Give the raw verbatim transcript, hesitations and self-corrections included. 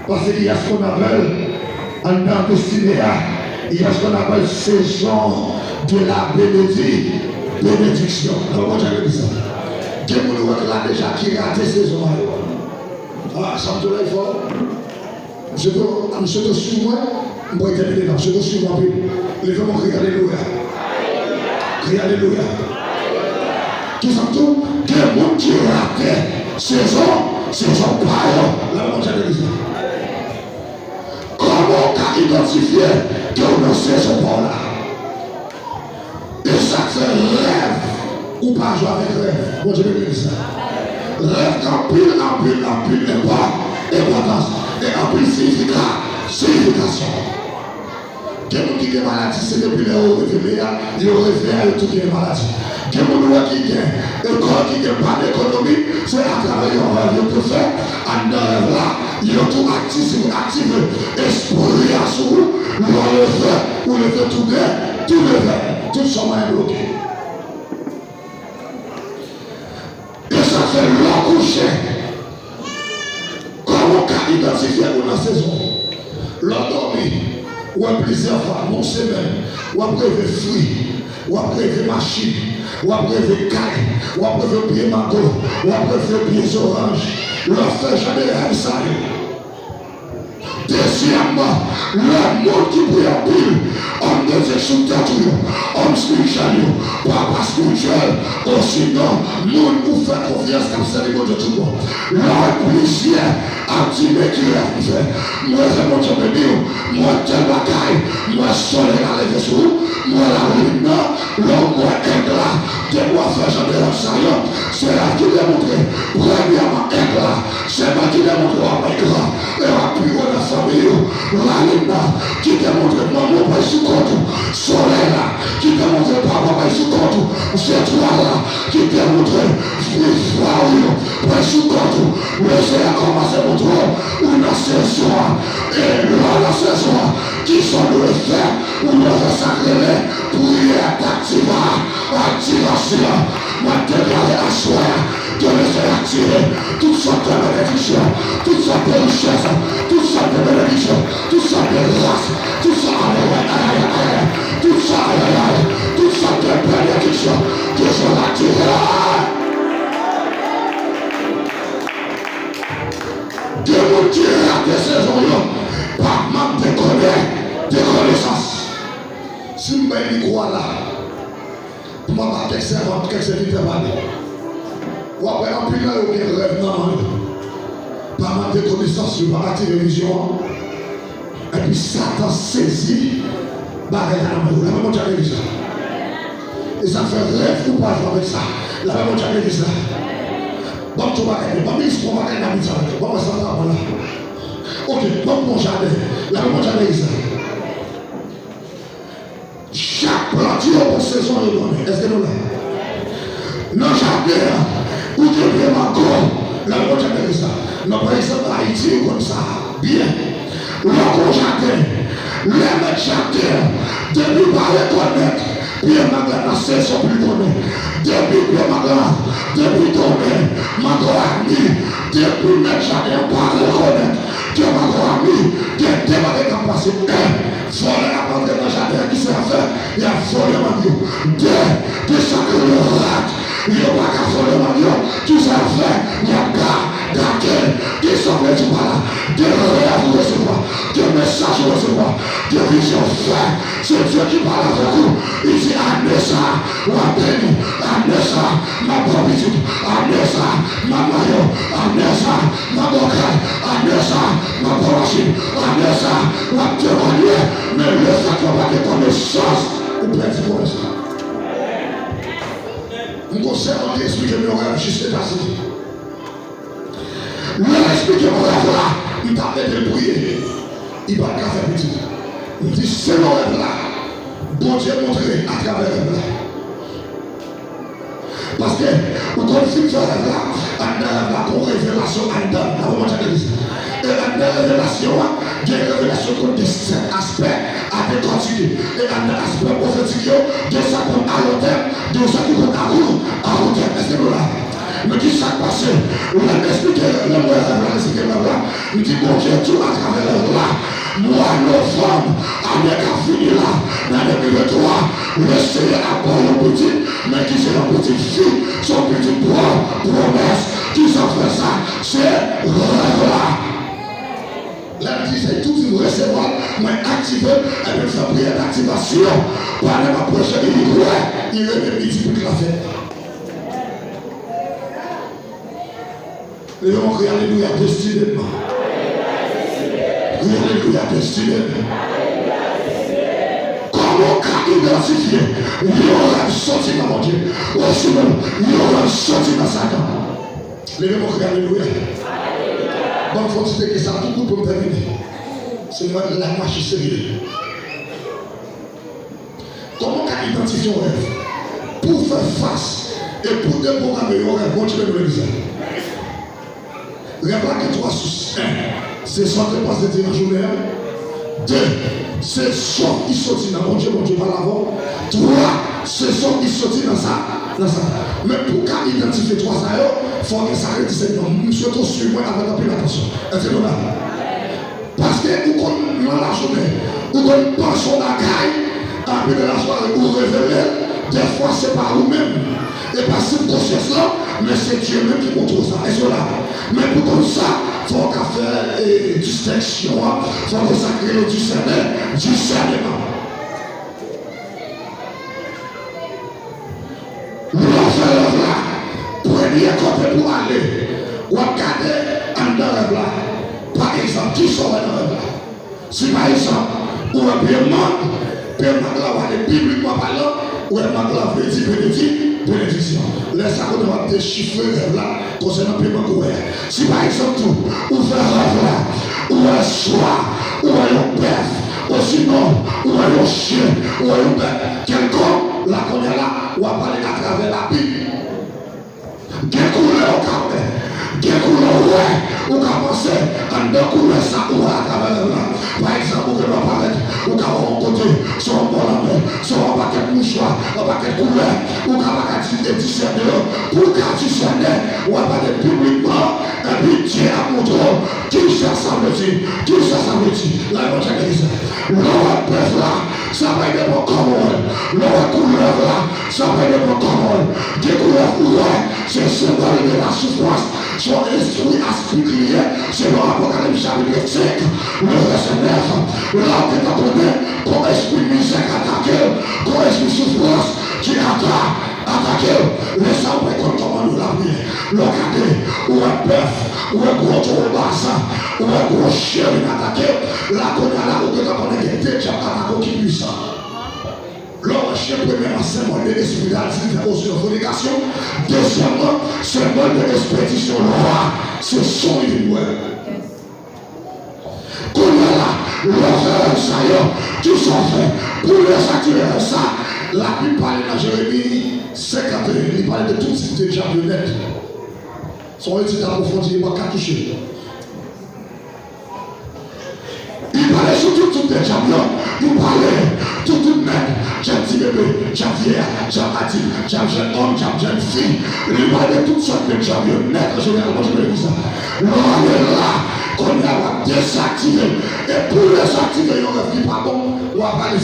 Paske il y a ce qu'on appelle, anndan destine a, il y a ce qu'on appelle saison de la bénédi-, bénédiction. Nan Bondye ki di sa. Gen moun ou wè ki la deja ki rate sezon a yo. Ah, sa m tou la fò. Misye tou, misye tou swiv mwen, m pral tèmine la. Misye tou swiv mwen anpil. Leve men w, kriye alelouya. Kriye alelouya. Ki sa m tou? Gen moun ki rate sezon, sezon pa yo. Lave men w, tcheke legliz la. Kòman w ka idantifye ke w nan sezon pa w la? E sa k fè rèv, ou pa jwe avèk rèv. Bondye beni legliz la. Rèv gen anpil, anpil, anpil enpò-, enpòtans e anpil siyifika-, siyifikasyon. Gen moun ki gen maladi, se depi lè yo reve a, yo reve a, yo tou gen maladi. Gen moun ou wè ki gen, e kò ki gen pa ekonomi, se atravè yon rèv yo te fè, anndan rèv la, yo tou aktive, aktive espri a sou ou, lè w leve, ou leve tou de, tou de vè, tout sa w manyen bloke. E sa fè lè w kouche, kòman w ka idantifye ou nan sezon? Lè w dòmi, w wè plizyè fwa nan yon semèn, w ap reve fwi, w ap reve machin, w ap reve kay, w ap reve pye mango, w ap reve pye zoranj. Lè w fè jan de rèv sa yo, dezyèmman, lè moun ki priye anpil, òm de Dye sou tèt ou yo, òm espirityèl yo, papa espirityèl, osinon moun ou fè konfyans k ap sèvi Bondye tout bon. Lè w wè plizyè ap di, men ki rèv m fè. M reve, Bondye beni w, m wè tèl bagay, m wè solèy la leve sou ou, m wè lalin nan, lè w wè èg la, depi w ap fè jan de rèv sa yo, se rèv ki demontre, premyèman, èg la, se rèv ki demontre w ap pran gran, e w ap pi wo nan fanmi w. Lalin nan, ki demontre manman w pral sou kont ou, solèy la, ki demontre papa w pral sou kont ou, zetwal la, ki demontre fi frè w yo pral sou kont ou. Mesye a kòmanse montre w ou nan sezon an. E lè w nan sezon an, ki sa w dwe fè? Ou dwe fè sa k rele priyè daktiva-, aktivasyon. Mwen deklare aswè a ke Bondye aktive tout sòt de benediksyon, tout sòt de richès, tout sòt de benediksyon, tout sòt de gras, tout sòt, ayayay, ayayay, tout sòt, ayayay, tout sòt de benediksyon, ke Bondye aktive. Gen moun ki rate sezon yo pa mank de kone-, de konesans. Si m bay mikwo a la, pou m ap ba kèk sèvant, kèk sèvitè pale. W ap wè anpil nan yo gen rèv nan men yo. Pa mank de konesans, yo pa aktive vizyon an. Epi Satan sezi bagay la nan men yo. Lave men w, tcheke legliz la. E sa k fè rèv ou pa jwe avèk sa. Lave men w, tcheke legliz la. Ban m tou bagay, ban m espwa bagay nan mit sa. Ban m wè sa ta pran la. Ok, ban m bon jaden. Lave men w, tcheke legliz la. Chak plant yo gon sezon yo donnen. Èske nou la? Nan jaden an, ou gen pye mango. Lè w konn jaden sa. Nan, pa egzanp, Ayiti, ou konn sa byen. Lè w gon jaden, lè mèt jaden an, depi pa rekonèt pye mang la nan sezon pou l donnen, depi pye mang la, depi donnen, mango a mi, depi mèt jaden an pa rekonèt ke mango a mi, gen de bagay k ap pase. En, vòlè ap antre nan jaden an, ki sa y ap fè? Y ap vòlè mang yo. De, de sa k rele rat, yo pa ka vòlè mang yo, ki sa y ap fè? Y ap ga-, gate. Ki sa w vle di pa la? De rèv ou resevwa, de mesaj ou resevwa, de vizyon ou fè, se Dye ki pale avèk ou. Li di, ane sa a, w ap beni. Ane sa a, m ap ba w pitit. Ane sa a, m ap marye w. Ane sa a, m ap ba w kay. Ane sa a, m ap ba w machin. Ane sa a, w ap temwanye. Men lefètke w pa gen konesans, ou pèdi pwomès la. M gon sèvant ki esplike m yon rèv jis Etazini. Lè l esplike m rèv la, m t ap ede l priye. Li pa t ka fè pitit. M di, selon rèv la, Bondye montre atravè rèv la. Paske ou konn fin fè rèv la, anndan rèv la, gon revelasyon anndan. N ap montre legliz la. E anndan revelasyon an, gen revelasyon konn gen sèt aspè a dekòtike. E anndan aspè pwofetik yo, gen sa konn alontèm, gen sa ki konn akou-, akoutèm. Èske nou la? Men ki sa k pase? Lè m esplike, lè m wè rèv la, esplike rèv la, m di, Bondye di w atravè rèv la, mwa novanm ane k ap fini la, nan de mil venntwa, Lesenyè ap ba w yon pitit, men ki se yon pitit fi, se yon pitit pwòp, pwomès. Ki sa k fè sa? Se rèv la. Lè m di se tou di m resevwa, mwen aktive, ebyen m fè priyè daktivasyon. Pandan m ap preche, li kwè, li rele m, li di bout la fèt. Leve yon kri alelouya, destine m. Kri alelouya, destine m. Kòman w ka idantifye yon rèv soti nan Bondye? Ou sinon, yon rèv soti nan Satan? Leve yon kri alelouya. Ban m fè yon ti teke sa tou kout pou m tèmine. Se yon lè mache serye. Kòman w ka idantifye yon rèv? Pou w fè fas e pou w deprograme yon rèv, Bondye mete w legliz la. Rèv la gen twa sous. En, se sa w te panse te nan jounen an. De, se son ki soti nan Bondye, Bondye pale avè w. Twa, se son ki soti nan sa, nan sa. Men pou w ka idantifye twa sa yo, fò w gen sa k rele disènman. M swete w swiv mwen avèk anpil atansyon. Èske nou la? Paske ou konn nan lajounen, ou konn panse yon bagay, apre nan lasware, ou revele l, dèfwa se pa ou menm, e pa sibkonstans lan, men se Dye menm ki montre w sa. Èske w la? Men pou konn sa, fò w ka fè, e, distenksyon an, fò w gen sa k rele disène, disèneman. Lè w fè rèv la, premye kote pou w ale, w ap gade anndan rèv la. Pa egzanp, kisa w wè nan rèv la? Si pa egzanp, ou wè pye mang, pye mang la, w ale biblikman palan, ou wè mang la vle di benedi-, benediksyon. Lè sa kounye a w ap dechifre rèv la konsènan pye mang ou wè a. Si pa egzanp tou, ou fè rèv la, ou wè swa, ou wè yon bèf, osinon, ou wè yon chen, ou wè yon bèt kèlkonk, la kounye a la, w ap ale atravè Labib. Gen koulè ou ka wè, gen koulè ou wè, ou ka panse anndan koulè sa ou wè atravè rèv la. Pa egzanp, ou gen dwa parèt, ou ka wè yon kote, se yon bò lanmè, se yon pakèt mouchwa, yon pakèt koulè, ou ka pa ka di-, disène yo. Pou w ka disène, w ap gade biblikman, epi Dye ap montre w kisa sa vle di, kisa sa vle di. Lè Bondye gen sa. Lè w ap bèf la, sa pa depann kòman w wè l. Lè w wè koulè la, sa pa depann kòman w wè l. Gen koulè ou wè, se senbòl de la soufrans. Se yon espri aspik li ye, selon Apokalips chapit senk, le vèsè nèf. La w gentan konnen kon espri mizè k atake w, kon espri soufrans ki ata-, atake w. Lè sa w pa konn kòman nou lapriyè. Lè w gade, ou wè bèf, ou wè gwo towo Basan, ou wè gwo chen vin atake w. La kounye a la, ou gentan konnen gen de dyab k atake w ki pwisan. Lè w wè chen, premyèman, senbòl de espri dal, se fè osi nan fònikasyon. Dezyèmman, senbòl de espedisyon lwa, se son li vin wè. Kounye a la, lè w fè rèv sa yo, kisa w fè? Pou w dezaktive rèv sa, Labib pale nan Jeremi senkanteyen, li pale de tout tip de dyab yo nèt. Se yon etid apwofondi, e pa ka touche. Li pale sou tout, tout de dyab yo. Li pale tout, tout nèg. Dyab ti bebe, dyab vyè, dyab adilt, dyab jèn òm, dyab jèn fi. Li pale de tout sòt de dyab yo nèt an jeneral. Bondye beni sa. Lè w ale la, kounye a w ap dezaktive. E pou w dezaktive yon rèv ki pa bon, w ap ale